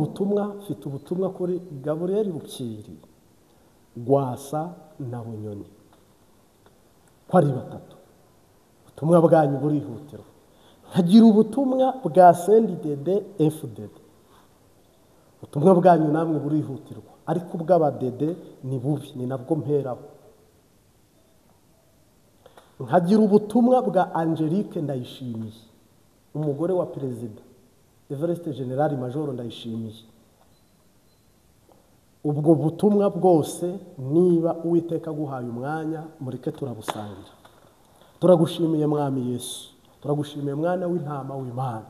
Ubutumwa, mfite ubutumwa kuri Gaburiyeli Rupyiri, Rwasa na Bunyoni, ko ari batatu. Ubutumwa bwanyu burihutirwa. Nkagira ubutumwa bwa CNDD FDD. Ubutumwa bwanyu namwe burihutirwa, ariko ubw'abadede ni bubi, ni nabwo mperaho. Nkagira ubutumwa bwa Angelique Ndayishimiye, umugore wa Perezida Evariste General Major Ndayishimiye. Ubwo butumwa bwose niba Uwiteka aguhaye umwanya, mureke turabusangira. Turagushimiye Mwami Yesu, turagushimiye Mwana w'intama w'Imana,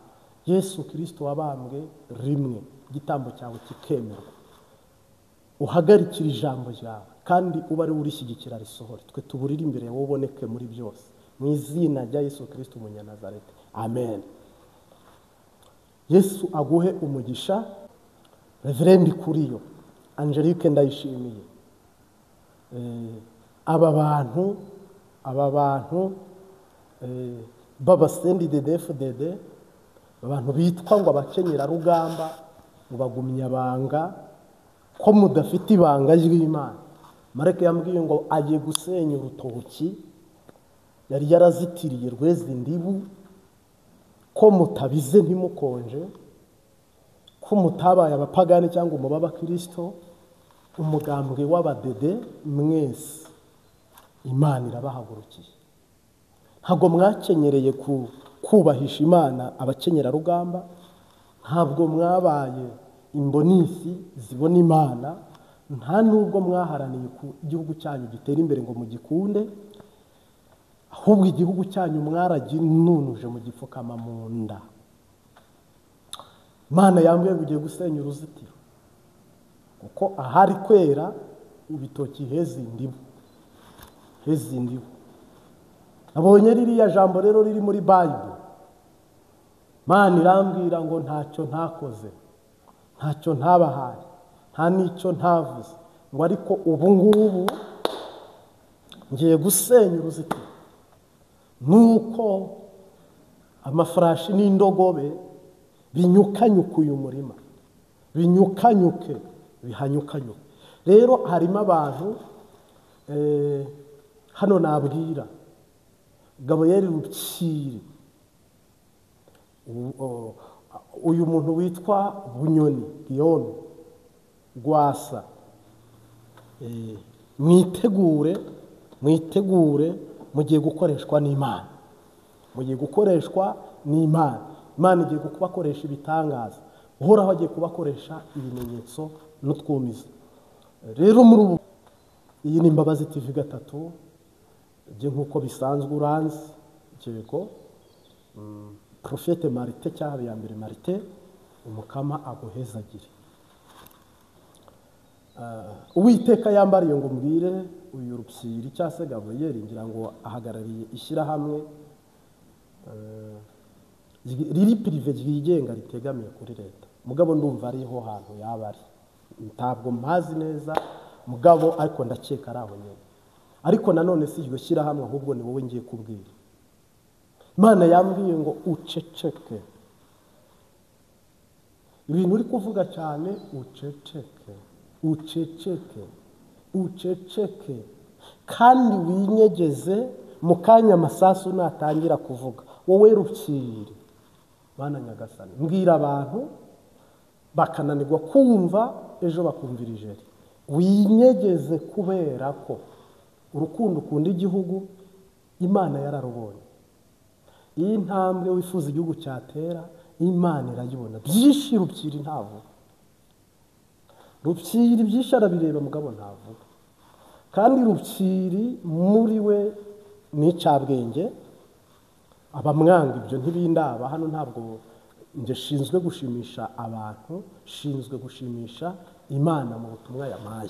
Yesu Kristo wabambwe rimwe, igitambo cyawe kikemerwa. Uhagarikira ijambo ryawe kandi uba ari urishyigikira risohore, twe tuburire imbere wowe uboneke muri byose, mu izina rya Yesu Kristo Umunyanazareti, amen. Yesu aguhe umugisha. Reverend Kuriyo, Angelique Ndayishimiye, aba bantu baba CNDD FDD, abantu bitwa ngo abakenyerarugamba, ngo bagumya banga ko mudafite ibanga ry'Imana. Mareke yambwiye ngo agiye gusenya urutoki yari yarazitiriye rweza indibu, ko mutabize ntimukonje, ko mutabaye abapagani cyangwa umubaba Kristo, umugambwe w'abadede mwese Imana irabahagurukiye. Ntabwo mwakenyereye kubahisha Imana abakenyerarugamba, ntabwo mwabaye imbonisi zibona Imana, nta nubwo mwaharaniye ku igihugu cyanyu gitera imbere ngo mugikunde, ahubwo igihugu cyanyu mwaraginunuje mugipfukama mu nda. Imana yambwiye ngo ugiye gusenya uruzitiro, kuko ahari kwera ibitoki heza indibu, heza indibu. Nabonye ririya jambo rero riri muri Bible. Imana irambwira ngo ntacyo ntakoze, ntacyo ntabahaye, nta n'icyo ntavuze, ngo ariko ubu ngubu ngiye gusenya uruzitiro. Nuko amafarashi n'indogobe binyukanyuka uyu murima, binyukanyuke, bihanyukanyuke. Rero harimo abantu hano nabwira Gaburiyeli Rupyiri, uyu muntu witwa Bunyoni Guillaume Rwasa, mwitegure, mwitegure, mugiye gukoreshwa n'Imana, mugiye gukoreshwa n'Imana. Imana igiye kubakoresha ibitangaza, Uhoraho agiye kubakoresha ibimenyetso n'utwumiza. Rero muri ubu iyi ni Imbabazi TV 3, je nkuko bisanzwe uranzi yego, Prophète Marite cyangwa ya mbere Marite, umukama aguhezagire. Uwiteka yambariye ngo mbwire uyu Rupyiri cyangwa se Gaburiyeli, ngira ngo ahagarariye ishyirahamwe riri prive ryigenga ritegamiye kuri leta. Mugabo ndumva ariho hantu yaba ari, ntabwo mpazi neza mugabo, ariko ndakeka ari aho nyine. Ariko nanone si iryo shyirahamwe, ahubwo ni wowe ngiye kubwira. Imana yambwiye ngo uceceke, ibintu uri kuvuga cyane uceceke, uceceke, uceceke, kandi winyegeze mu kanya amasasu natangira kuvuga. Wowe Rupyiri, Mana Nyagasani, mbwira abantu bakananirwa kumva, ejo bakumvira ijeri. Winyegeze kubera ko urukundo ukunda igihugu Imana yararubonye. Iyi ntambwe wifuza igihugu cyatera Imana irayibona. Byinshi Rupyiri ntavuga, Rupyiri byinshi arabireba mugabo ntavuga. Kandi Rupyiri muri we ni icabwenge, abamwanga ibyo ntibindaba. Hano ntabwo nje shinzwe gushimisha abantu, shinzwe gushimisha Imana mu butumwa yamaye.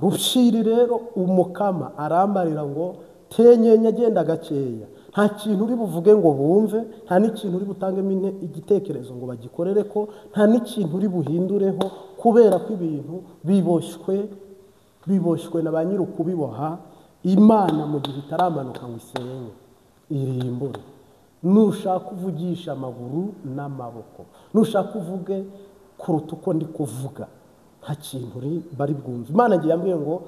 Rupyiri rero umukama arambarira ngo tenyenye agenda gakeya, nta kintu uri buvuge ngo bumve, nta n'ikintu uri butangemo igitekerezo ngo bagikorere ko, nta n'ikintu uri buhindureho, kubera ko ibintu biboshywe na ba nyir'ukubiboha. Imana mu gihe itaramanuka ngo isenye irimbure. Nushaka uvugisha amaguru n'amaboko, nushaka uvuge kuruta uko ndi kuvuga, nta kintu bari bwumve. Imana ngiye yambwiye ngo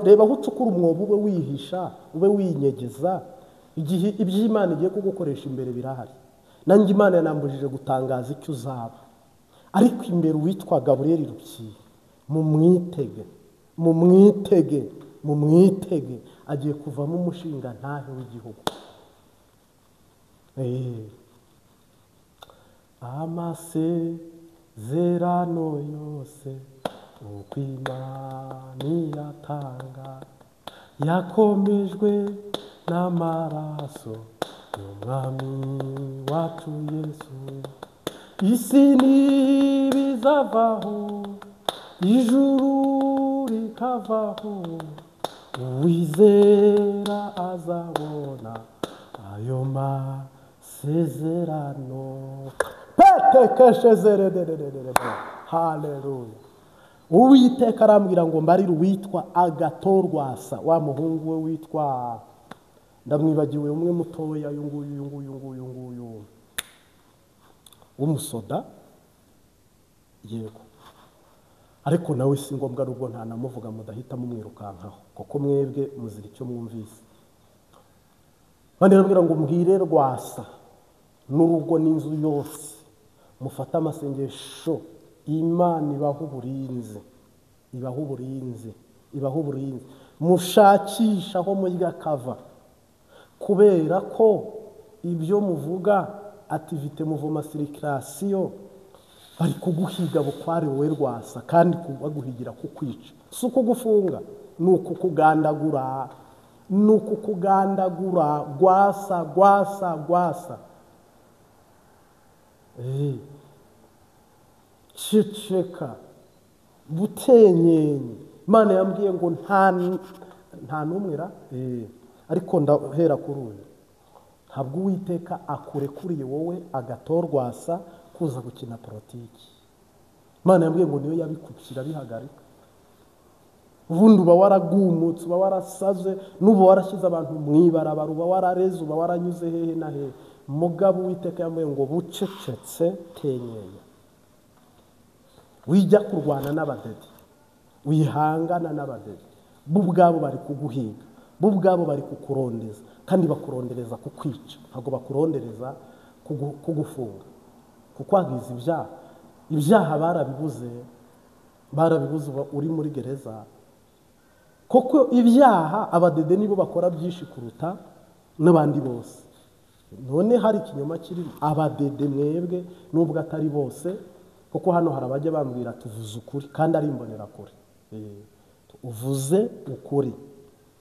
reba aho ucukura umwobo ube wihisha, ube winyegeza, igihe iby'Imana igiye kugukoresha imbere birahari. Nanjye Imana yanambujije gutangaza icyo uzaba, ariko imbere uwitwa Gaburiyeli Rupyiri mumwitege, mumwitege, mumwitege, agiye kuvamo umushinga ntahe w'igihugu. Amasezerano yose uko Imana iyatanga yakomejwe n'amaraso y'Umwami wacu Yesu. Isi ntibizavaho, ijuru rikavaho, uwizera azabona ayo masezerano. Haleluya. Uwiteka arambwira ngo mbarire uwitwa Agatorwasa, wa muhungu we witwa, ndamwibagiwe, umwe mutoya, uyu nguyu uyu nguyu nguyu nguyu w'umusoda, yego, ariko nawe si ngombwa nubwo ntanamuvuga mudahita mumwirukankaho, kuko mwebwe muzira icyo mwumvise. Bandi arambwira ngo mbwire Rwasa n'urugo n'inzu yose, mufate amasengesho, Imana ibaha uburinzi, ibaha uburinzi, ibaha uburinzi, mushakisha aho murya kava, kubera ko ibyo muvuga activité muvoma circulation bari kuguhiga bukware wowe Rwasa, kandi baguhigira kukwica, si ukugufunga, ni ukukugandagura, ni ukukugandagura. Rwasa, Rwasa, Rwasa, ceceka butenyenye. Imana yambwiye ngo nta numwera, ariko ndahera kuri uyu. Ntabwo Uwiteka akurekuriye wowe Agatorwasa kuza gukina politiki. Imana yambwiye ngo niyo yabikupira bihagarika. Ubundi uba waragumutse, uba warasaze, n'uba warashyize abantu mu ibarabara, uba warareze, uba waranyuze hehe na hehe. Mugabo Uwiteka yambwiye ngo bucecetse tenyenya, wijya kurwana n'abadede, wihangana n'abadede, bo ubwabo bari kuguhiga, bo ubwabo bari kukurondeza, kandi bakurondereza kukwica, ntabwo bakurondereza kugufunga, kukwagiza ibyaha. Ibyaha barabibuze, barabibuze uba uri muri gereza, kuko ibyaha abadede nibo bakora byinshi kuruta n'abandi bose. None hari ikinyoma kirimo abadede mwebwe, nubwo atari bose, kuko hano hari abajya bambwira tuvuze ukuri kandi ari imbonerakure. Uvuze ukuri,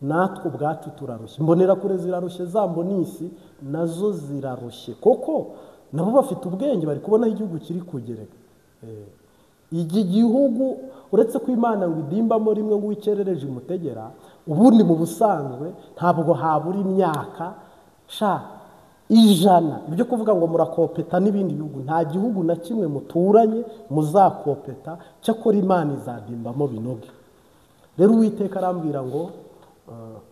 natwe ubwacu turarushye. Imbonerakure zirarushye, za mbonisi nazo zirarushye, kuko nabo bafite ubwenge, bari kubona igihugu kiri kugereka. Iki gihugu uretse ko Imana ngo idimbamo rimwe ngo uwikerereje imutegera, ubundi mu busanzwe ntabwo habura imyaka sha 100. Ibyo kuvuga ngo murakopeta n'ibindi bihugu, nta gihugu na kimwe muturanye muzakopeta, cyakora Imana izadimbamo binoge. Rero Uwiteka arambwira ngo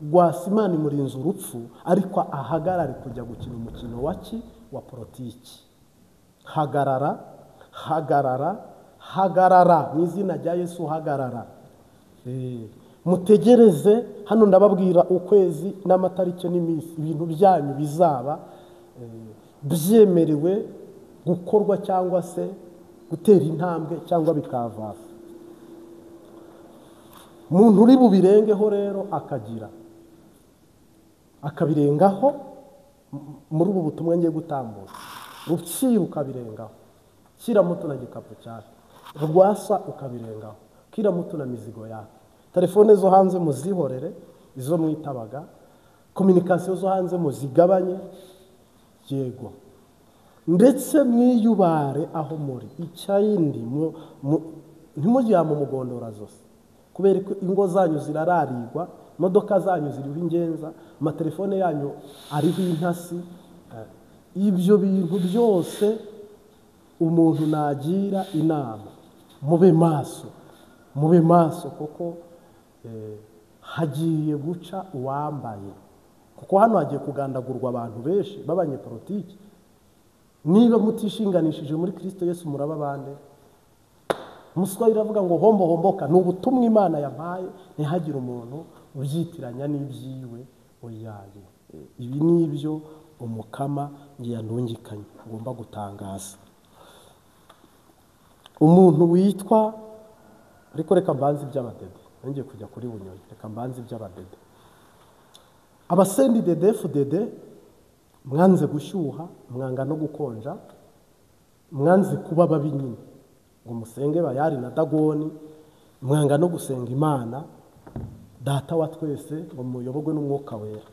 Rwasa Imana imurinze urupfu, ariko ahagarare kujya gukina umukino wa politiki. Hagarara, hagarara, hagarara mu izina rya Yesu, hagarara. Mutegereze, hano ndababwira ukwezi n'amatariki n'iminsi ibintu byanyu bizaba byemerewe gukorwa cyangwa se gutera intambwe cyangwa bikavasa. Umuntu uri bubirengeho rero akagira akabirengaho muri ubu butumwa ngiye gutambura, Rupyiri ukabirengaho, Kiramutu na gikapu cyake, Rwasa ukabirengaho, Kiramutu na mizigo yake, telefone zo hanze muzihorere, izo mwitabaga, kominikasiyo zo hanze muzigabanye, yego, ndetse mwiyubare aho muri icyayindi, ntimujya mu mugondora zose, kubera ko ingo zanyu zirararigwa, imodoka zanyu ziriho ingenza, amatelefone yanyu ariho intasi. Ibyo bintu byose umuntu nagira inama, mube maso, mube maso, kuko hagiye guca uwambaye, kuko hano hagiye kugandagurwa abantu benshi b'abanyepolitiki. Niba mutishinganishije muri Kristo Yesu muraba bande? Umuswahili aravuga ngo hombo homboka. Ni ubutumwa Imana yampaye, ntihagire umuntu ubyitiranya n'ibyiwe oyaye. Ibi ni ibyo umukama yandungikanye ngomba gutangaza. Umuntu witwa, ariko reka mbanze iby'abadede, ngiye kujya kuri Bunyoni, reka mbanze iby'abadede. Abasendi dede FDD mwanze gushyuha, mwanga no gukonja, mwanze kuba babi nyine ngo musenge Bayali na Dagoni, mwanga no gusenga Imana Data wa twese ngo muyobogwe n'Umwuka Wera.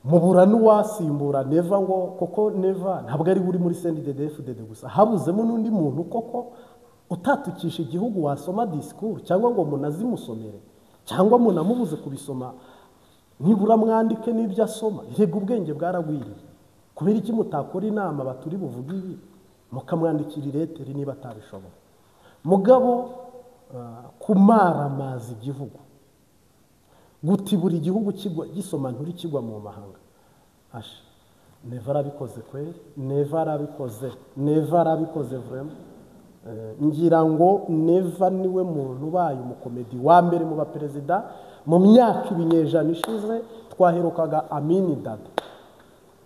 Mubura n'uwasimbura Neva, ngo koko Neva ntabwo ari uri muri CNDD FDD gusa, habuzemo n'undi muntu koko utatukisha igihugu wasoma discours cyangwa ngo munazimusomere cyangwa munamubuze kubisoma, nibura mwandike n'ibyo asoma. Erega ubwenge bwaragwiriye. Kubera iki mutakora inama baturi buvuga ibi mukamwandikira ireteri niba atabishobora? Mugabo kumaramaza igihugu, gutibura igihugu kigwa gisoma nturi kigwa mu mahanga. Asha Neva arabikoze kweri, Neva arabikoze, Neva arabikoze vraiment. Ngira ngo Neva niwe muntu ubaye umukomedi wa mbere mu baperezida mu myaka ibinyejana ishize. Twaherukaga Amini Dada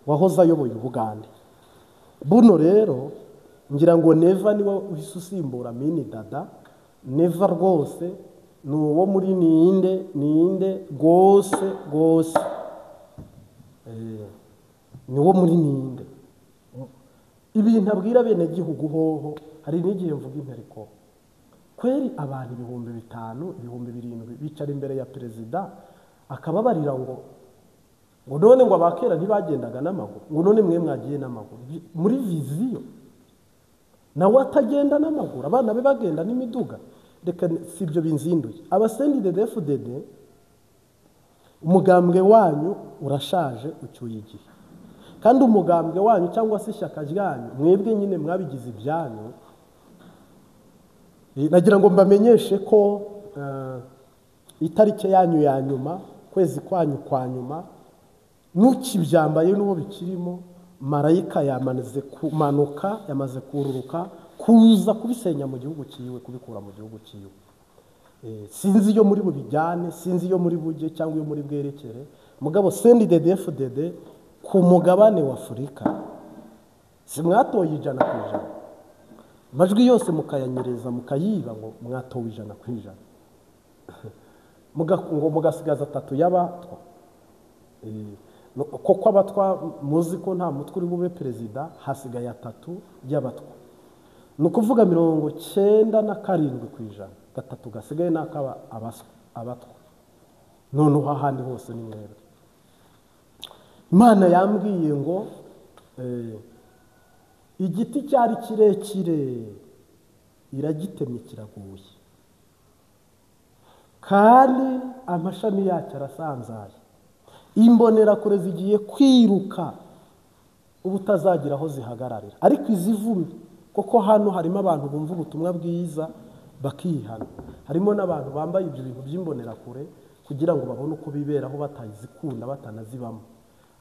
wahoze ayoboye Ubugande. Buno rero ngira ngo Neva niwe uhise usimbura Amini Dada. Neva rwose ni uwo muri ninde ninde gose gose, ni uwo muri ninde. Ibintu abwira bene gihugu hoho, hari n'igihe mvuga interiko kweri abantu 5000 7,000 bicara imbere ya perezida akababarira ngo none ngo abakera ntibagendaga n'amaguru, ngo none mwe mwagiye n'amaguru muri viziyo, nawe atagenda n'amaguru, abana be bagenda n'imiduga. Reka si ibyo binzinduye. Abasendi DDFDD, umugambwe wanyu urashaje ucyuye igihe, kandi umugambwe wanyu cyangwa se ishyaka ryanyu mwebwe nyine mwabigize ibyanyu. Nagira ngo mbamenyeshe ko itariki yanyu ya nyuma, kwezi kwanyu kwa nyuma, n'ukibyambaye n'uwo bikirimo, marayika yamaze kumanuka, yamaze kururuka kuza kubisenya mu gihugu cyiwe, kubikura mu gihugu cyiwe. Sinzi iyo muri bubijyane, sinzi iyo muri bujye cyangwa iyo muri bwerekere. Mugabo CNDD-FDD ku mugabane wa Afurika si mwatoye 100%, amajwi yose mukayanyereza mukayiba ngo mwatowe 100%, ngo mugasigaza 3 y'abatwa. Koko abatwa muzi ko nta mutwe uri bube perezida, hasigaye 3 y'abatwa, ni ukuvuga 97%, 3 gasigaye n'akaba abatwa. Noneho ahandi hose ni mwebwe. Imana yambwiye ngo igiti cyari kirekire iragitemye kiraguye, kandi amashami yacyo arasanzaye, imbonerakure zigiye kwiruka ubutazagira aho zihagararira. Ariko izivumye, kuko hano harimo abantu bumva ubutumwa bwiza bakihana, harimo n'abantu bambaye ibyo bintu by'imbonerakure kugira ngo babone uko biberaho batazikunda batanazibamo.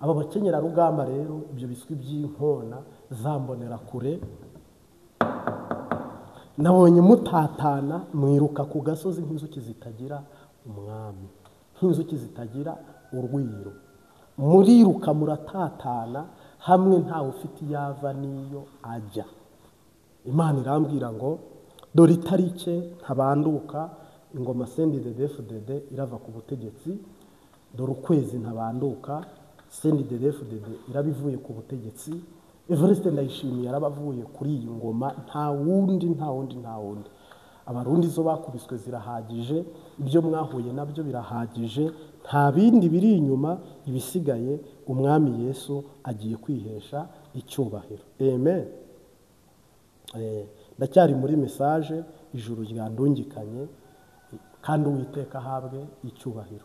Aba bakenyerarugamba rero ibyo biswi by'inkona za mbonerakure nabonye mutatana mwiruka ku gasozi nk'inzuki zitagira umwami, nk'inzuki zitagira urwiro. Muriruka muratatana hamwe ntawe ufite iyava n'iyo ajya. Imana irambwira ngo dore itarike ntabanduka, ingoma CNDD-FDD irava ku butegetsi. Dore ukwezi ntabanduka, CNDD-FDD irabivuye ku butegetsi. Evariste Ndayishimiye yarabavuye kuri iyi ngoma, nta wundi nta wundi nta wundi. Abarundi zo bakubiswe zirahagije, ibyo mwahuye nabyo birahagije, nta bindi biri inyuma, ibisigaye umwami Yesu agiye kwihesha icyubahiro. Amen. Ndacyari muri message, ijuru ryandungikanye, kandi Uwiteka ahabwe icyubahiro.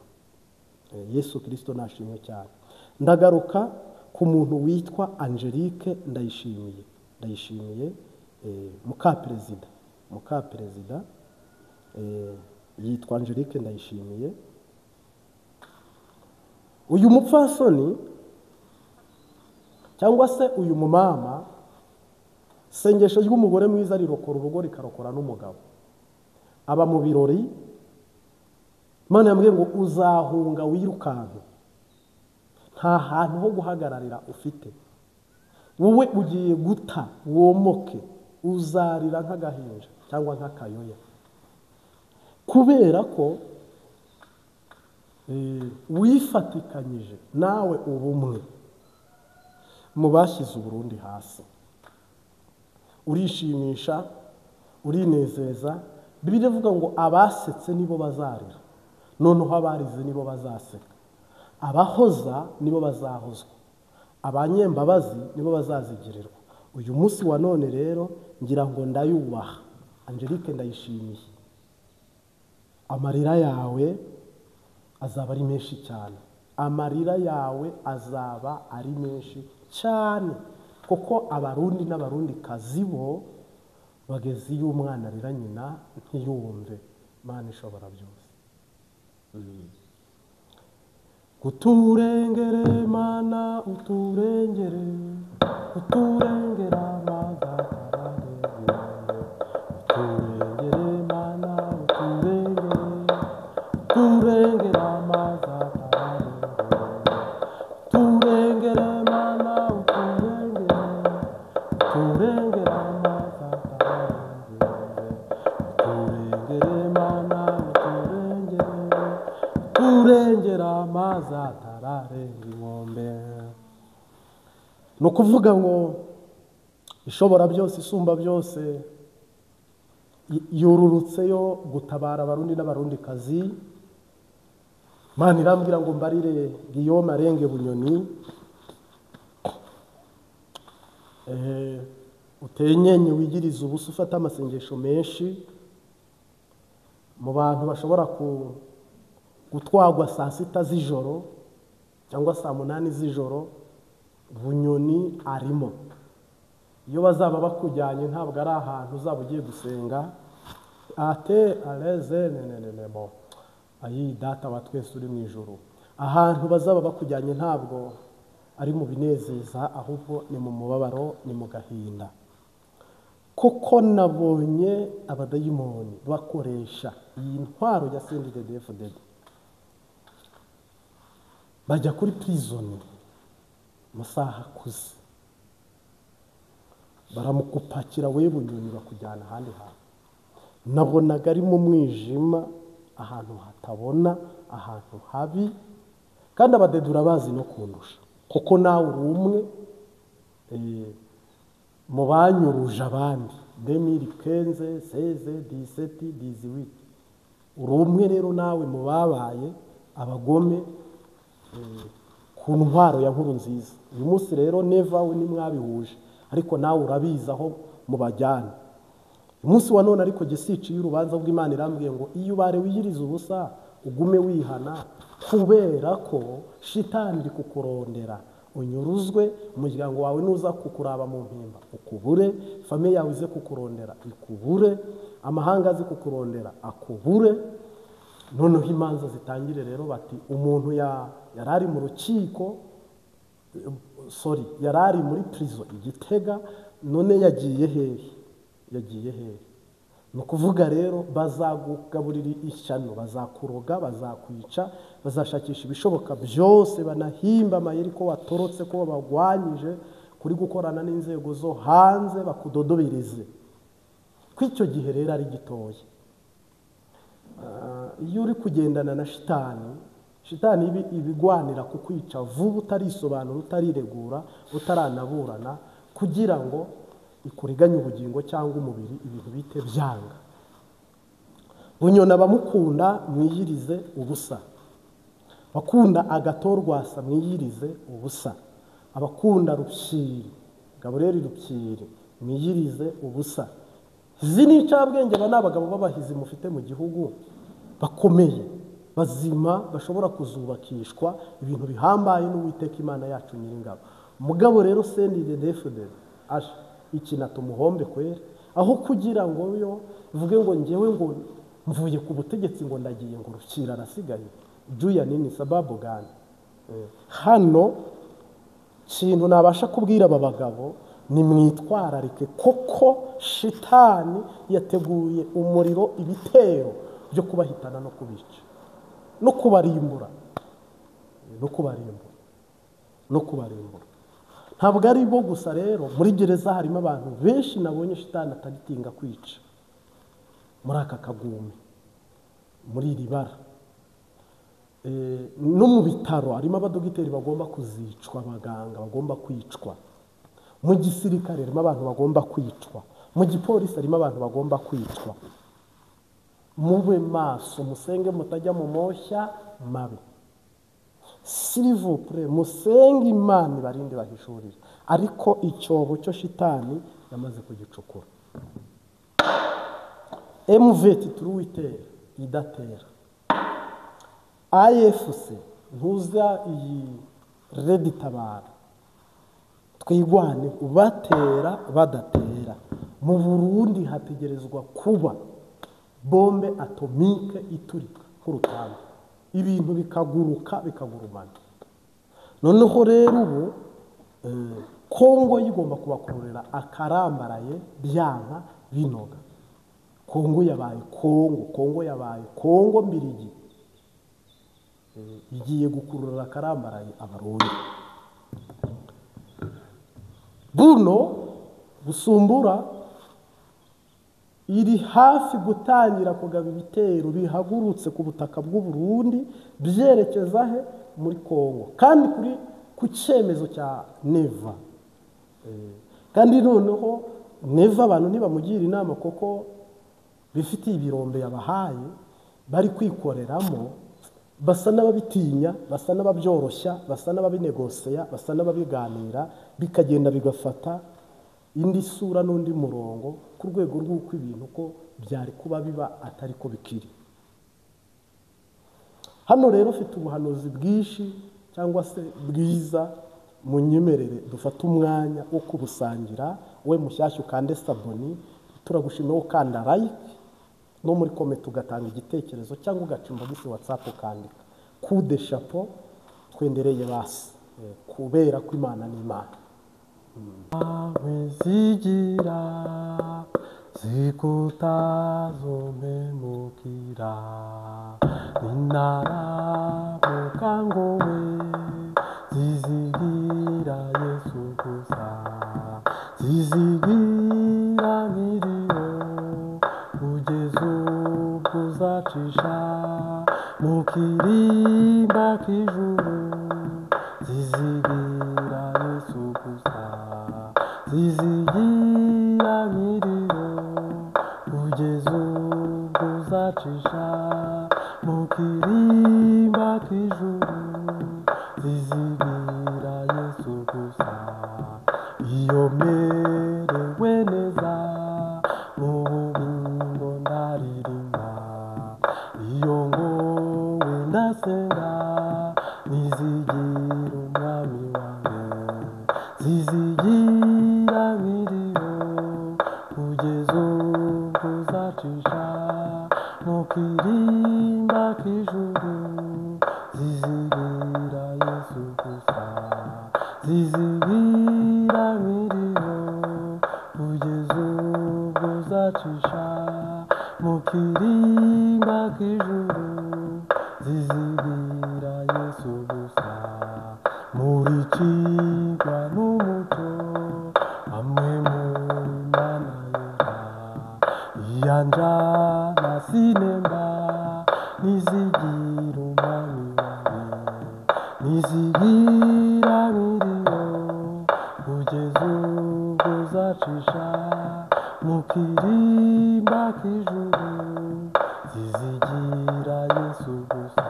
Yesu Kristo nashimwe cyane. Ndagaruka ku muntu witwa Angelique Ndayishimiye. Ndayishimiye muka perezida yitwa Angelique Ndayishimiye. Uyu mupfasoni cyangwa se uyu mumama Isengesho ry'umugore mwiza rirokora urugo rikarokora n'umugabo. Aba mu birori, Imana yambwiye ngo uzahunga wirukanka, nta hantu ho guhagararira ufite, wowe ugiye guta womoke, uzarira nk'agahinja cyangwa nk'akayoya, kubera ko wifatikanyije nawe ubumwe mu bashyize Uburundi hasi. Urishimisha, urinezeza. Bibiliya ivuga ngo abasetse nibo bazarira, noneho abarize nibo bazaseka, abahoza nibo bazahozwa, abanyembabazi nibo bazazigirirwa. Uyu munsi wa none rero ngira ngo ndayubaha Angelique, ndayishimiye. Amarira yawe azaba ari menshi cyane, amarira yawe azaba ari menshi cyane, kuko Abarundi n'Abarundi kazi bo bageze iyo umwana arira nyina ntiyumve. Imana ishobora byose. Uturengere Mana, uturengere, uturengera amazatararengere, uturengere Mana, uturengere, uturengera amazatararengere, uturengere Mana, uturengere, uturengera amazatararengere, uturengere Mana, uturengere, uturengera amazi atararenga inkombe. Ni ukuvuga ngo ishobora byose, isumba byose, yururutseyo gutabara Abarundi n'Abarundikazi. Imana irambwira ngo mbarire Guillaume Arenge Bunyoni, utenyenye wigirize ubusa, ufate amasengesho menshi mu bantu bashobora gutwagwa saa 6 z'ijoro cyangwa saa 8 z'ijoro. Bunyoni arimo. Iyo bazaba bakujyanye ntabwo ari ahantu uzaba ugiye gusenga ate aleze nenenebo ayi data wa twese uri mu ijuru. Ahantu bazaba bakujyanye ntabwo ari mu binezeza, ahubwo ni mu mubabaro, ni mu gahinda. Kuko nabonye abadayimoni bakoresha iyi ntwaro ya CNDD-FDD, bajya kuri prison amasaha akuze, baramukupakira we Bunyoni bakujyana ahandi hantu. Nabonaga ari mu mwijima, ahantu hatabona, ahantu habi, kandi abadedura bazi no kundusha, kuko nawe uri umwe mu banyuruje abandi 2015, 16, 17, 18. Uri umwe rero nawe mu babaye abagome ku ntwaro ya nkuru nziza. Uyu munsi rero Neva we nimwabihuje, ariko nawe urabizi aho mubajyana. Umunsi wa none ariko gisici y'urubanza bw'Imana irambwiye ngo iyo ubare wiyiriza ubusa ugume wihana, kubera ko shitani iri kukurondera unyuruzwe, umuryango wawe nuza kukuraba mu mpimba ukubure, famiye yawe ize kukurondera ikubure, amahanga aze kukurondera akubure. Noneho imanza zitangire rero bati umuntu yarari mu rukiko, sorry, yarari muri prison Igitega, none yagiye hehe? Yagiye hehe? Ni ukuvuga rero bazagugaburira ishyano, bazakuroga, bazakwica, bazashakisha ibishoboka byose, banahimba amayeri ko watorotse, ko bagwanyije, kuri gukorana n'inzego zo hanze, bakudodobereze. Ko icyo gihe rero ari gitoya. Iyo uri kugendana na shitani, shitani ibigwanira kukwica vuba, utarisobanura, utariregura, utaranaburana, kugira ngo ikuriganye ubugingo cyangwa umubiri, ibintu bite byanga. Bunyoni abamukunda mwiyirize ubusa, abakunda agatorwasa mwiyirize ubusa, abakunda Rupyiri, Gaburiyeli Rupyiri mwiyirize ubusa. Izi ni incabwenge, aba ni abagabo b'abahizi mufite mu gihugu, bakomeye, bazima, bashobora kuzubakishwa ibintu bihambaye n'Uwiteka Imana yacu Nyiringabo. Mugabo rero CNDD-FDD aje ikina tumuhombe kwera, aho kugira ngo yo ivuge ngo ngewe ngo mvuye ku butegetsi ngo ndagiye ngo Rukira arasigaye, juya nini sababu gani? Hano kintu nabasha kubwira aba bagabo Nimwitwararike koko shitani yateguye umuriro, ibitero byo kubahitana no kubica no kubarimbura no kubarimbura no kubarimbura. Ntabwo ari bo gusa rero, muri gereza harimo abantu benshi nabonye shitani atagitinga kwica muri aka kagumi, muri iri bara. No mu bitaro harimo abadogiteri bagomba kuzicwa, abaganga bagomba kwicwa. Mu gisirikare harimo abantu bagomba kwicwa, mu gipolisi harimo abantu bagomba kwicwa. Mube maso, musenge mutajya mu moshya mabi. S'il vous plaît, musenge Imana ibarinde bahishurire. Ariko icyobo cyo shitani yamaze kugicukura. MVT turuwitera idatera. AFC ntuza iyi Reditabara. Twigwane ubatera badatera. Mu Burundi hategerezwa kuba bombe atomike iturika nk'urutamba, ibintu bikaguruka bikagurumana. Noneho rero ubu Kongo yigomba kubakururira akarambaraye byanka binoga. Kongo yabaye Kongo, Kongo yabaye Kongo mbirigi, igiye gukurura akarambaraye Abarundi. Buno Busumbura iri hafi gutangira kugaba ibitero bihagurutse ku butaka bw'u Burundi byerekeza he? Muri Kongo, kandi kuri ku cyemezo cya Neva. Kandi noneho Neva abantu ntibamugira inama koko bifitiye ibirombe yabahaye bari kwikoreramo, basa n'ababitinya, basa n'ababyoroshya, basa n'ababinegoseya, basa n'ababiganira, bikagenda bigafata indi sura n'undi murongo ku rwego rw'uko ibintu ko byari kuba biba atari ko bikiri. Hano rero ufite ubuhanuzi bwinshi cyangwa se bwiza, munyemerere dufate umwanya wo kubusangira. We mushyashya ukande saboni, turagushimira ukanda like, no muri comment ugatanga igitekerezo cyangwa ugaca inbox WhatsApp ukandika coup de chapeau, twendereye basi kubera ko Imana ni Imana. Zigira zikutazomemukira ninaramuka ngowe zizigira Yesu gusa, zizigira nkiriho kugeza ubwo uzacisha mu kirimba k'ijuru, zizigira Yesu gusa, zizigira nkiriho kugeza ubwo uzacisha mu kirimba k'ijuru, zizigira Yesu gusa. Iyo merewe neza mu bugingo ndaririmba, iyo ngowe ndasenga nizigira umwami wanjye, zizigira nkiriho kugeza ubwo uzacisha mu kirimba k'ijuru, zizigira Yesu gusa, zizigira nkiriho kugeza ubwo uzacisha mu kirimba k'ijuru, zizigira Yesu gusa. Murikirwa n'umucyo hamwe muri Mana yera, iyanjana sinemba nizigira umwami wanjye, nizigira nkiriho kugeza ubwo uzacisha mu kirimba k'ijuru, zizigira Yesu gusa.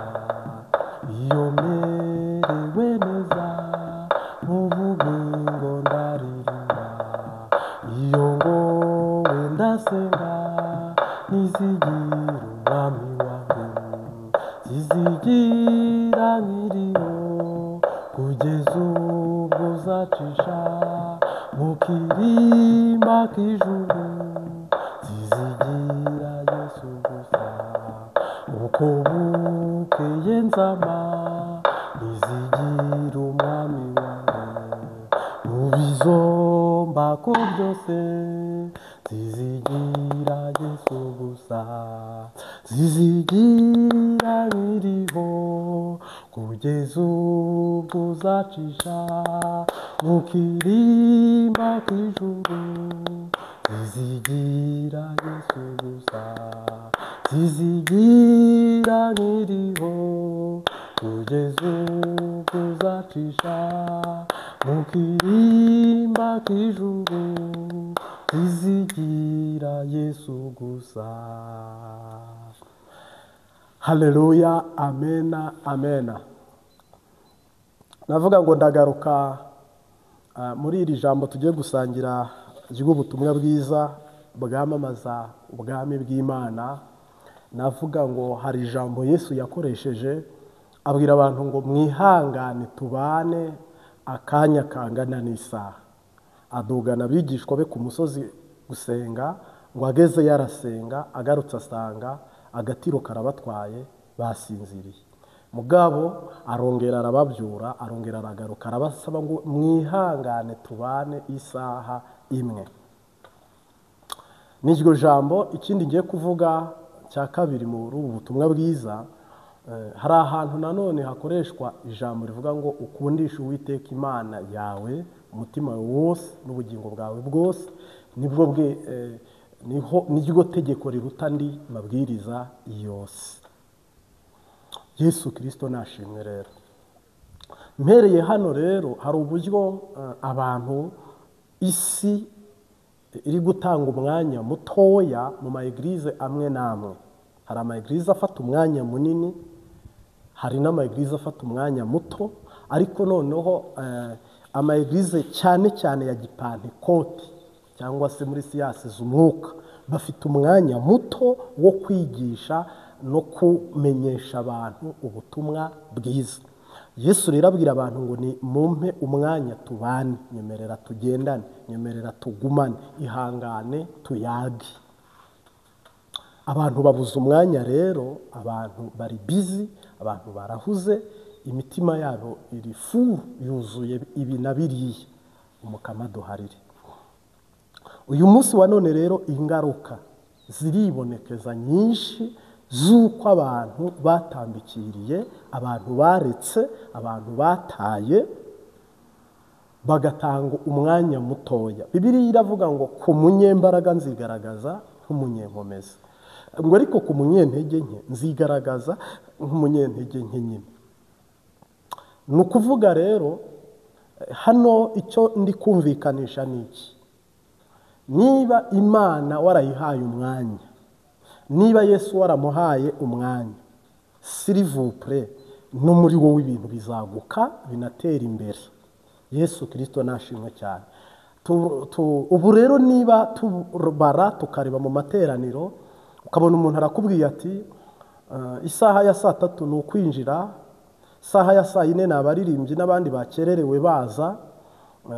Iyo merewe neza mu bugingo ndaririmba, iyo ngowe ndasenga nizigira umwami wanjye, zizigira nkiriho kugeza ubwo uzacisha mu kirimba k'ijuru, zizigira Yesu gusa. Uko bukeye nzama nizigira umwami wanjye, mu bizomba byose, zizigira Yesu gusa, zizigira nkiriho kugeza ubwo uzacisha mu kirimba kw'ijuru, zizigira Yesu gusa, zizigira nkiriho kugeza ubwo uzacisha mu kirimba kw'ijuru, zizigira Yesu gusa. Haleluya, amena, amena. Navuga ngo ndagaruka muri iri jambo tugiye gusangira ry'ubutumwa bwiza bwamamaza ubwami bw'Imana. Navuga ngo hari ijambo Yesu yakoresheje abwira abantu ngo mwihangane tubane akanya kangana n'isaha. Adugana abigishwa be ku musozi gusenga, ngo ageze yarasenga, agarutse asanga agatiro karabatwaye basinziriye. Mugabo arongera arababyura, arongera aragaruka, arabasaba ngo mwihangane tubane isaha imwe. N'iryo jambo ikindi ngiye kuvuga cya kabiri muri ubu butumwa bwiza, hari ahantu nanone hakoreshwa ijambo rivuga ngo ukundishe Uwiteka Imana yawe umutima wawe wose n'ubugingo bwawe bwose, nibwo bwe niho niryo tegeko riruta andi mabwiriza yose. Yesu Kristo nashimwe. Rero mpereye hano rero hari uburyo abantu isi iri gutanga umwanya mutoya mu ma eglise amwe n'amwe. Hari ama eglise afata umwanya munini, hari n'ama eglise afata umwanya muto, ariko noneho ama eglise cyane cyane ya gipantekoti cyangwa se muri siyasi z'umwuka bafite umwanya muto wo kwigisha no kumenyesha abantu ubutumwa bwiza. Yesu rero abwira abantu ngo ni mumpe umwanya tubane, nyemerera tugendane, nyemerera tugumane, ihangane tuyage. Abantu babuze umwanya rero, abantu bari busy, abantu barahuze, imitima yabo iri full, yuzuye ibi na biriya. Umukama duharire. Uyu munsi wa none rero ingaruka ziribonekeza nyinshi z'uko abantu batambikiriye, abantu baretse, abantu bataye, bagatanga umwanya mutoya. Bibiliya iravuga ngo ku munyembaraga nzigaragaza nk'umunyenkomezi, ngo ariko ku munyentege nke nzigaragaza nk'umunyentege nke nyine. Ni ukuvuga rero hano icyo ndi kumvikanisha ni iki: niba Imana warayihaye umwanya, niba Yesu waramuhaye umwanya, s'il vous plaît, no muri wowe ibintu bizaguka binatera imbere. Yesu Kristo nashimwe cyane. Ubu rero niba tubara tukareba mu materaniro, ukabona umuntu arakubwiye ati isaha ya 3:00 ni ukwinjira, isaha ya 4:00 ni abaririmbyi n'abandi bakererewe baza,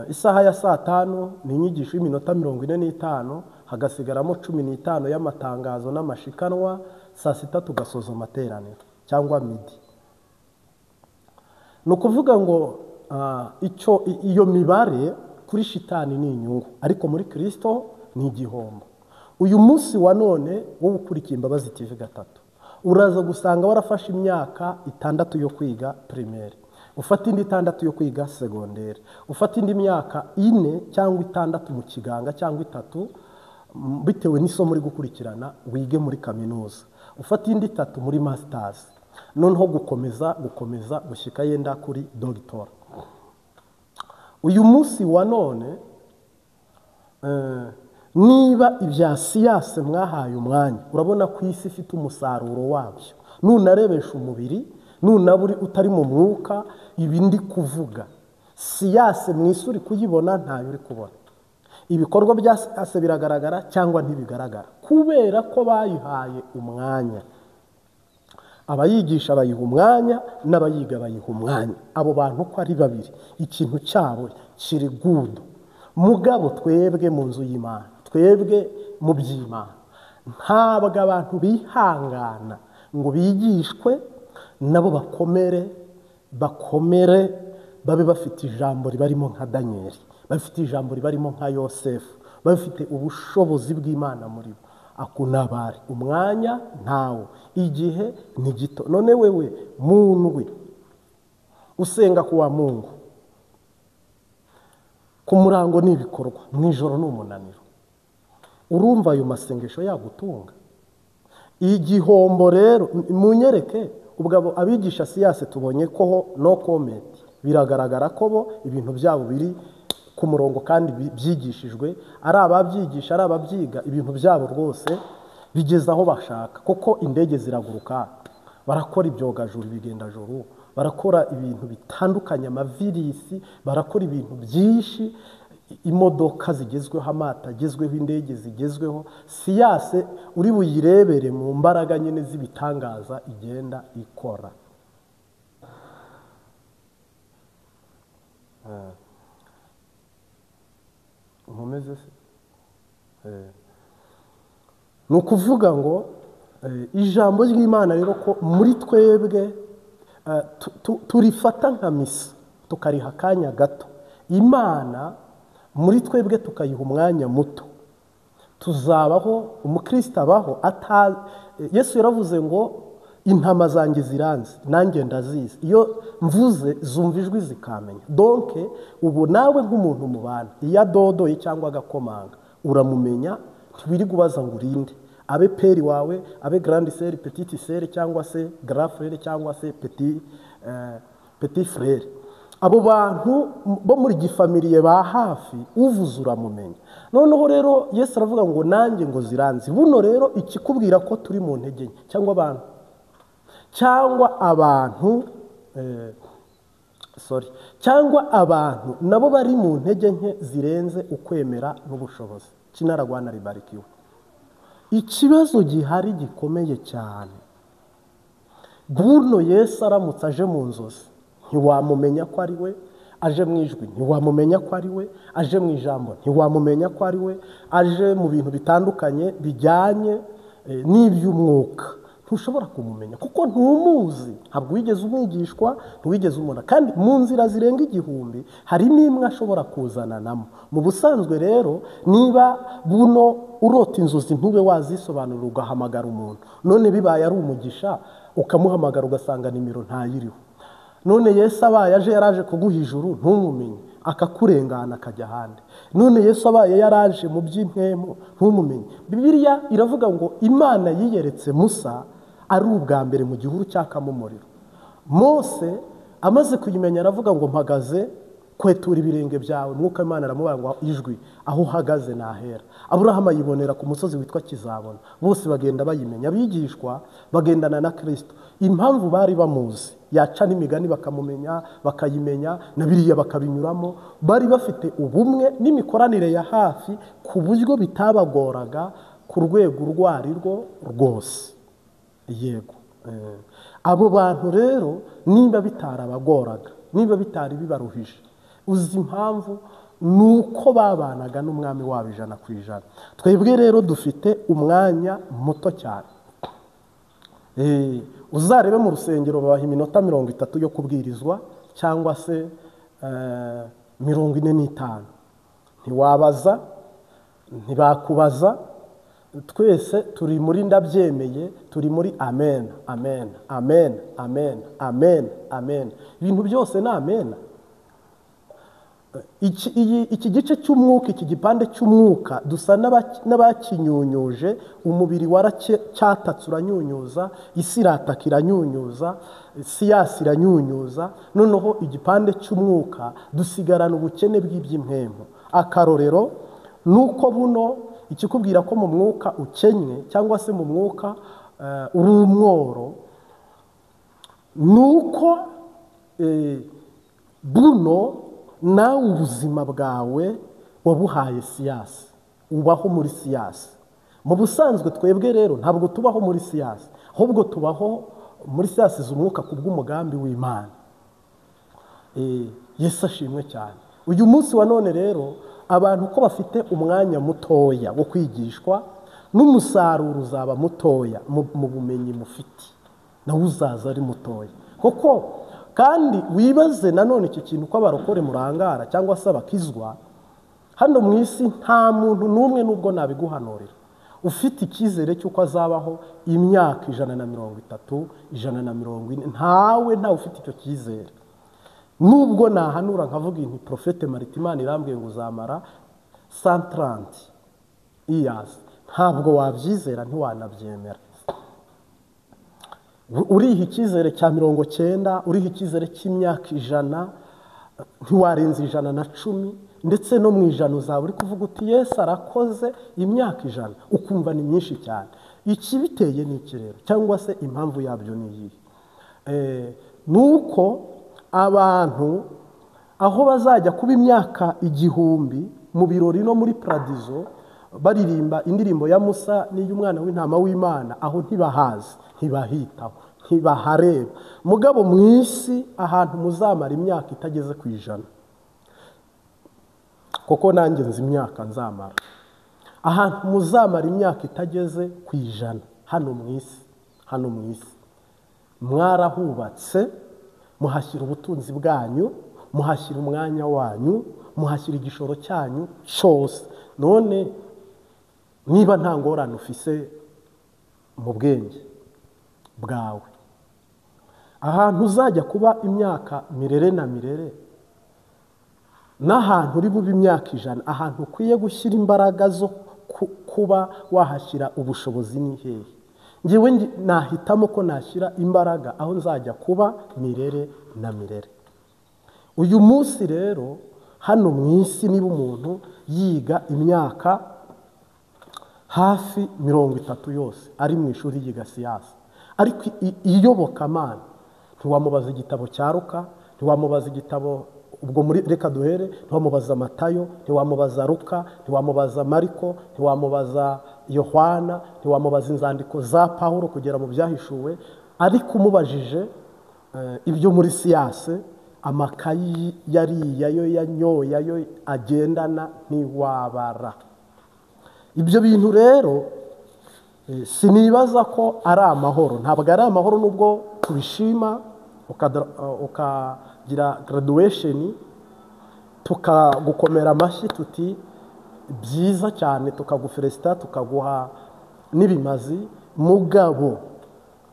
isaha ya 5:00 ni inyigisho y'iminota 45, hagasigaramo 15 y'amatangazo n'amashikanwa, 6:00 tugasoza amateraniro cyangwa midi. Ni ukuvuga ngo icyo iyo mibare kuri shitani ni inyungu, ariko muri Kristo ni igihombo. Uyu munsi wa none wowe ukurikiye Imbabazi TV 3, uraza gusanga warafashe imyaka 6 yo kwiga primaire, ufata indi 6 yo kwiga secondaire, ufata indi myaka 4 cyangwa 6 mu kiganga cyangwa 3 bitewe n'isomo uri gukurikirana wige muri kaminuza, ufata indi 3 muri masters, noneho gukomeza gushyika yenda kuri doctor. Uyu munsi wa none niba ibya siyasi mwahaye umwanya, urabona ko isi ifite umusaruro wabyo. Nunarebesha umubiri, nunaburi utari mu mwuka, ibi ndi kuvuga siyasi mu isi uri kuyibona ntayo uri kubona. Ibikorwa bya siyasi biragaragara cyangwa ntibigaragara kubera ko bayihaye umwanya. Abayigisha bayiha umwanya n'abayiga bayiha umwanya. Abo bantu ko ari babiri, ikintu cyabo kiri gudu. Mugabo twebwe mu nzu y'Imana, twebwe mu by'Imana, ntabwo abantu bihangana ngo bigishwe nabo bakomere babe bafite ijambo ribarimo nka Daniel, bafite ijambo ribarimo nka Yosefu, Bafite ubushobozi bw'Imana muri bo. Akunabari umwanya ntawo, igihe ni gito. None wewe muntu we usenga kuwa Mungu, ku murango ni ibikorwa, mu ijoro ni umunaniro, urumva ayo masengesho yagutunga? Igihombo rero munyereke. Ubwo abigisha siyase tubonye ko no comment, biragaragara ko bo ibintu byabo biri ku murongo kandi byigishijwe, ari ababyigisha ari ababyiga, ibintu byabo rwose bigeze aho bashaka. Kuko indege ziraguruka, barakora ibyogajuru ibigendajuru, barakora ibintu bitandukanye, amavirisi, barakora ibintu byinshi, imodoka zigezweho, amata agezweho, indege zigezweho. Siyase uri buyirebere mu mbaraga nyine z'ibitangaza igenda ikora. Nkomeze se? Ni ukuvuga ngo ijambo ry'Imana rero ko muri twebwe turifata nka misa, tukariha akanya gato. Imana muri twebwe tukayiha umwanya muto, tuzabaho. Umukristo abaho Yesu yaravuze ngo intama zanjye ziranzi nanjye ndazizi, iyo mvuze zumva ijwi zikamenya. Donc ubu nawe nk'umuntu mubana, iyo adodoye cyangwa agakomanga uramumenya, ntibiri kubaza ngo urinde, abe peri wawe, abe grande sœur, petite sœur, cyangwa se grand frère, cyangwa se petit frère. Abo bantu bo muri gifamiliye ba hafi uvuze uramumenya. Noneho rero Yesu aravuga ngo nanjye ngo ziranzi. Buno rero ikikubwira ko turi mu ntege nke, cyangwa abantu cyangwa abantu nabo bari mu ntege nke zirenze ukwemera n'ubushobozi. Kinaragwana ribarikiwe. Ikibazo gihari gikomeye cyane, buno Yesu aramutse aje mu nzozi ntiwamumenya ko ari we, aje mu ijwi ntiwamumenya ko ari we, aje mu ijambo ntiwamumenya ko ari we, aje mu bintu bitandukanye bijyanye n'iby'umwuka ntushobora kumumenya kuko ntumuzi, ntabwo wigeze umwigishwa, ntiwigeze umubona. Kandi mu nzira zirenga 1000 harimo imwe ashobora kuzananamo. Mu busanzwe rero niba buno urota inzozi ntube wazisobanura ugahamagara umuntu, none bibaye ari umugisha ukamuhamagara ugasanga nimero ntayiriho. None Yesu abaye aje yaraje kuguha ijuru ntumumenye, akakurengana akajya ahandi. None Yesu abaye yaraje mu by'impemu ntumumenye. Bibiliya iravuga ngo Imana yiyeretse Musa ari ubwa mbere mu gihuru cyakamo umuriro. Mose amaze kuyimenya aravuga ngo mpagaze kwetura ibirenge byawe. Mwuka Imana aramubwira ngo ijwi aho uhagaze nahera. Aburahamu ayibonera ku musozi witwa Kizabona. Bose bagenda bayimenya, abigishwa bagendana na Kristo. Impamvu bari bamuzi, yaca n'imigani bakamumenya, bakayimenya, na biriya bakabinyuramo, bari bafite ubumwe n'imikoranire ya hafi ku buryo bitabagoraga ku rwego urwo ari rwo rwose. Yego, abo bantu rero niba bitarabagoraga, niba bitari bibaruhije, uzi impamvu? Nuko babanaga n'umwami wabo 100%. Twebwe rero dufite umwanya muto cyane. Uzarebe mu rusengero babaha iminota 30 yo kubwirizwa cyangwa se 45. Ntiwabaza, ntibakubaza, twese turi muri ndabyemeye, turi muri amen, amen, amen, amen, amen, amen. Ibintu byose ni amen. Iki gice cy'umwuka, iki gipande cy'umwuka dusa n'abakinyunyuje. Umubiri waracyatatse uranyunyuza, isi irataka iranyunyuza, siyasi iranyunyuza. Noneho igipande cy'umwuka dusigarana ubukene bw'iby'impemu. Akarorero nuko buno ikikubwira ko mu mwuka ukennye cyangwa se mu mwuka uri umworo, nuko buno nawe ubuzima bwawe wabuhaye siyasi, ubaho muri siyasi. Mu busanzwe twebwe rero ntabwo tubaho muri siyasi, ahubwo tubaho muri siyasi z'umwuka kubw'umugambi w'Imana. Yesu ashimwe cyane. Uyu munsi wa none rero abantu ko bafite umwanya mutoya wo kwigishwa, n'umusaruro uzaba mutoya mu bumenyi mufite, nawe uzaza ari mutoya. Kuko kandi wibaze nanone iki kintu ko abarokore murangara cyangwa se abakizwa, Hano mu isi nta muntu n'umwe, nubwo nabiguhanurira, ufite icyizere cy'uko azabaho imyaka 130, 140, ntawe ufite icyo cyizere. Nubwo nahanura nkavuga nti Prophète Martin Imana irambwiye ngo uzamara 130 years, ntabwo wabyizera, ntiwanabyemera. Uriha icyizere cya 90, uriha icyizere cy'imyaka 100, ntiwarenza 110, ndetse no mu 100 uzaba uri kuvuga uti Yesu arakoze imyaka 100, ukumva ni myinshi cyane. Ikibiteye ni iki rero, cyangwa se impamvu yabyo ni iyihe? Nuko abantu aho bazajya kuba imyaka 1000 mu birori no muri paradizo baririmba indirimbo ya Musa n'iy'umwana w'intama w'Imana, aho ntibahazi, ntibahitaho, ntibahareba. Mugabo mu isi ahantu muzamara imyaka itageze ku 100, kuko nanjye nzi imyaka nzamara, ahantu muzamara imyaka itageze ku 100 hano mu isi, hano mu isi mwarahubatse, muhashyira ubutunzi bwanyu, muhashyira umwanya wanyu, muhashyira igishoro cyanyu cyose. None niba nta ngorane ufise mu bwenge bwawe, ahantu uzajya kuba imyaka mirere na mirere, n'ahantu uri bube imyaka 100, ahantu ukwiye gushyira imbaraga zo kuba wahashyira ubushobozi ni hehe? Ngewe nahitamo ko nashyira imbaraga aho nzajya kuba mirere na mirere. Uyu munsi rero hano mu isi, niba umuntu yiga imyaka hafi 30 yose ari mu ishuri yiga siyansi, ariko iyobokamana, ntiwamubaza igitabo cya Luka, ntiwamubaza igitabo ubwo muri reka duhere, ntiwamubaza Matayo, ntiwamubaza Luka, ntiwamubaza Mariko, ntiwamubaza Yohana, ntiwamubaza inzandiko za Pawulo kugera mu byahishuwe. Ariko umubajije ibyo muri siyansi, amakayi yariye, ayo yanyoye, ayo agendana, ntiwabara. Ibyo bintu rero sinibaza ko ari amahoro, ntabwo ari amahoro nubwo tubishima ukagira graduation, tukagukomera amashyi tuti byiza cyane, tukagufelicita, tukaguha n'ibimazi. Mugabo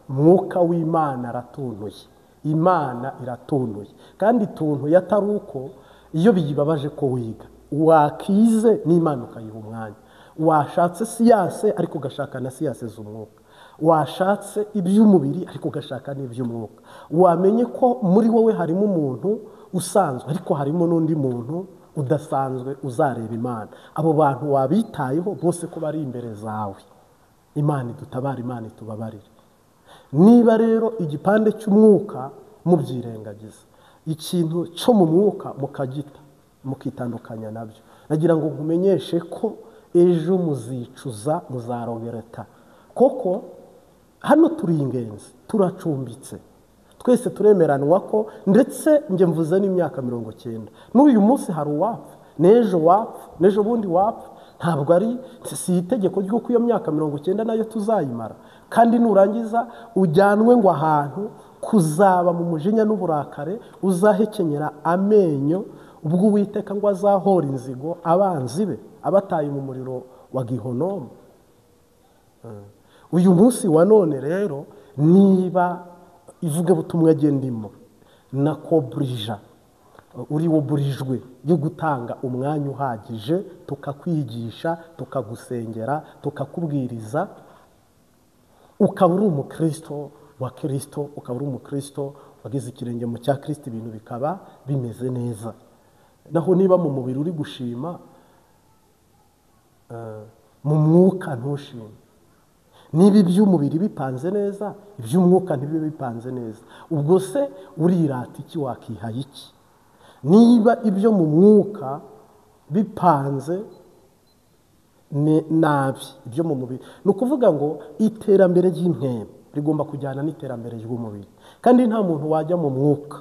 mwuka w'Imana aratuntuye, Imana iratuntuye, kandi ituntuye atari uko iyo biyibabaje ko wiga, wakize n'Imana ukayiha umwanya, washatse siyanse ariko ugashaka na siyanse z'umwuka, washatse iby'umubiri ariko ugashaka n'iby'umwuka, wamenye ko muri wowe harimo umuntu usanzwe ariko harimo n'undi muntu udasanzwe uzareba Imana. Abo bantu wabitayeho bose ko bari imbere zawe. Imana idutabare, Imana itubabarire. Niba rero igipande cy'umwuka mubyirengagiza, ikintu cyo mu mwuka mukagita, mukitandukanya nabyo, nagira ngo nkumenyeshe ko ejo muzicuza, muzarogereta. Koko hano turi ingenzi, turacumbitse, twese turemeranwa ko, ndetse njye mvuze n'imyaka 90, n'uyu munsi hari uwapfa, n'ejo wapfa, n'ejo bundi wapfa. Ntabwo ari si itegeko ry'uko iyo myaka 90 nayo tuzayimara. Kandi nurangiza ujyanwe ngo ahantu kuzaba mu mujinya n'uburakare, uzahekenyera amenyo ubwo Uwiteka ngo azahora inzigo abanzi be abataye mu muriro wa Gihonomu. Uyu munsi wa none rero, niba ivugabutumwa ndimo na kobrija uri woburijwe yo gutanga umwanya uhagije, tukakwigisha, tukagusengera, tukakubwiriza, ukaba uri umukristo wa Kristo, ukaba uri umukristo wagize ikirenge mu cya Kristo, ibintu bikaba bimeze neza. Naho niba mu mubiri uri gushima, mu mwuka ntushime. Niba iby'umubiri bipanze neza, iby'umwuka ntibibe bipanze neza, ubwo se urirata iki, wakihaye iki? Niba ibyo mu mwuka bipanze nabi, ibyo mu mubiri, ni ukuvuga ngo iterambere ry'impemu rigomba kujyana n'iterambere ry'umubiri. Kandi nta muntu wajya mu mwuka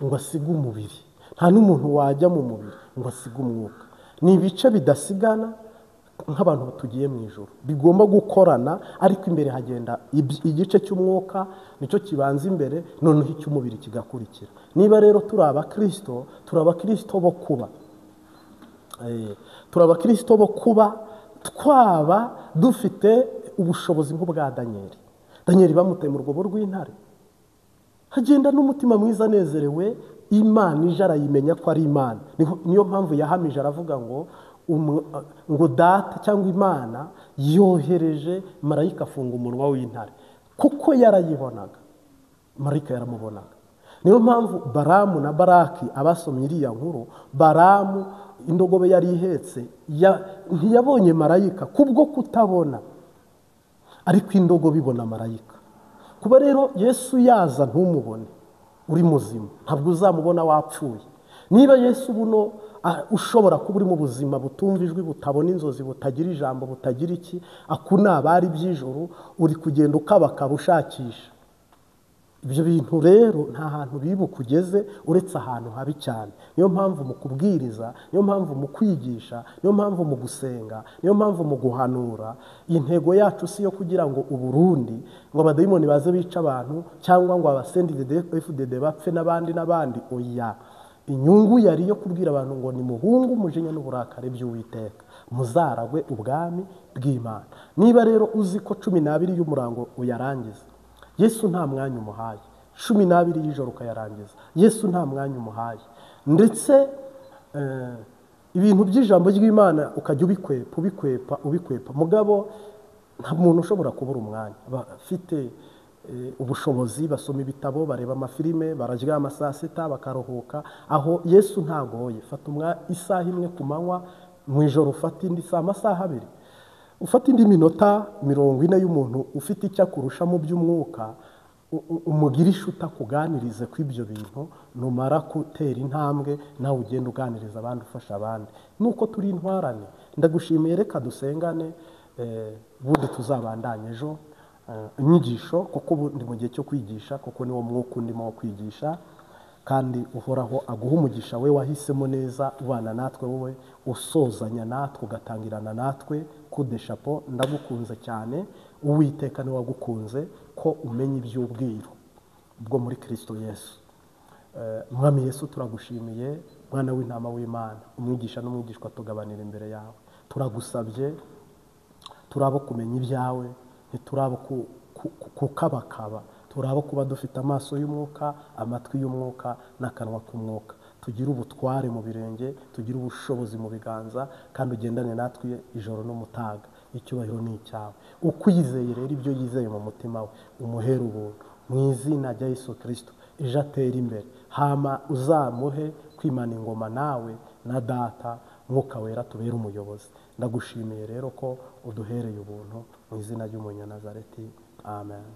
ngo asige umubiri, nta n'umuntu wajya mu mubiri ngo asige umwuka. Ni ibice bidasigana nk'abantu tugiye mu ijoro, bigomba gukorana, ariko imbere hagenda igice cy'umwuka, nicyo kibanza imbere, noneho icy'umubiri kigakurikira. Niba rero turi abakristo, turi abakristo bo kuba Turi abakristo bo kuba twaba dufite ubushobozi nk'ubwa Daniel. Daniel bamuteye mu rwobo rw'intare, hagenda n'umutima mwiza anezerewe, Imana ije arayimenya ko ari Imana. Niyo mpamvu yahamije aravuga ngo ngo data cyangwa Imana yohereje marayika afunga umunwa w'intare, kuko yarayibonaga, marayika yaramubonaga. Niyo mpamvu Baramu na Baraki abasomye iriya nkuru, Baramu indogobe yari ihetse ntiyabonye marayika kubwo kutabona, ariko indogobe ibona marayika. Kuba rero Yesu yaza ntumubone uri muzima, ntabwo uzamubona wapfuye. Niba Yesu buno ushobora kuba uri mu buzima butumva ijwi, butabona inzozi, butagira ijambo, butagira iki, akunabari by'ijoro, uri kugenda ukabakaba ushakisha ibyo bintu, rero nta hantu bibuka ugeze uretse ahantu habi cyane. Niyo mpamvu mu kubwiriza, niyo mpamvu mu kwigisha, niyo mpamvu mu gusenga, niyo mpamvu mu guhanura, intego yacu si yo kugira ngo Uburundi ngo abadayimoni baze bica abantu cyangwa ngo abasendide FDD bapfe n'abandi n'abandi. Oya, inyungu yari yo kubwira abantu ngo nimuhunge umujinya n'uburakari by'Uwiteka, muzaragwe ubwami bw'Imana. Niba rero uzi ko 12 y'umurango uyarangiza, Yesu nta mwanya umuhaye, 12 y'ijoro ukayarangiza, Yesu nta mwanya umuhaye, ndetse ibintu by'ijambo ry'Imana ukajya ubikwepa ubikwepa ubikwepa, mugabo nta muntu ushobora kubura umwanya. Bafite ubushobozi, basoma ibitabo, bareba amafilime, bararyama saa sita bakaruhuka. Aho Yesu ntagoye, fata isaha imwe ku manywa, mu ijoro ufata indi saa, amasaha 2, ufata indi minota 40 y'umuntu ufite icyo akurusha mu by'umwuka, umugirisha utakuganirize ku ibyo bintu. Numara gutera intambwe nawe ugenda uganiriza abandi, ufasha abandi. Nuko turi intwarane. Ndagushimiye, reka dusengane, ubundi tuzabandanye ejo inyigisho, kuko ubu ndi mu gihe cyo kwigisha, kuko niwo mwuka ndimo wo kwigisha. Kandi Uhoraho aguha umugisha, we wahisemo neza ubana natwe, wowe usozanya natwe, ugatangirana natwe. Kude chapeau, ndagukunze cyane. Uwiteka ni wagukunze ko umenya iby'ubwiru bwo muri Kristo Yesu. Mwami Yesu, turagushimiye, mwana w'intama w'Imana, umwigisha n'umwigishwa tugabanira imbere yawe. Turagusabye, turabo kumenya ibyawe, ntiturabo kukabakaba, turabo kuba dufite amaso y'umwuka, amatwi y'umwuka n'akanwa k'umwuka. Tugire ubutware mu birenge, tugire ubushobozi mu biganza, kandi ugendane natwe ijoro n'umutaga. Icyubahiro ni icyawe. Ukwizeye rero ibyo yizeye mu mutima we, umuhere ubuntu mu izina rya Yesu Kristo, ejo atere imbere, hama uzamuhe kwimana ingoma nawe na data Mwuka Wera tubere umuyobozi. Ndagushimiye rero ko uduhereye ubuntu mu izina ry'Umunyanazareti. Amen.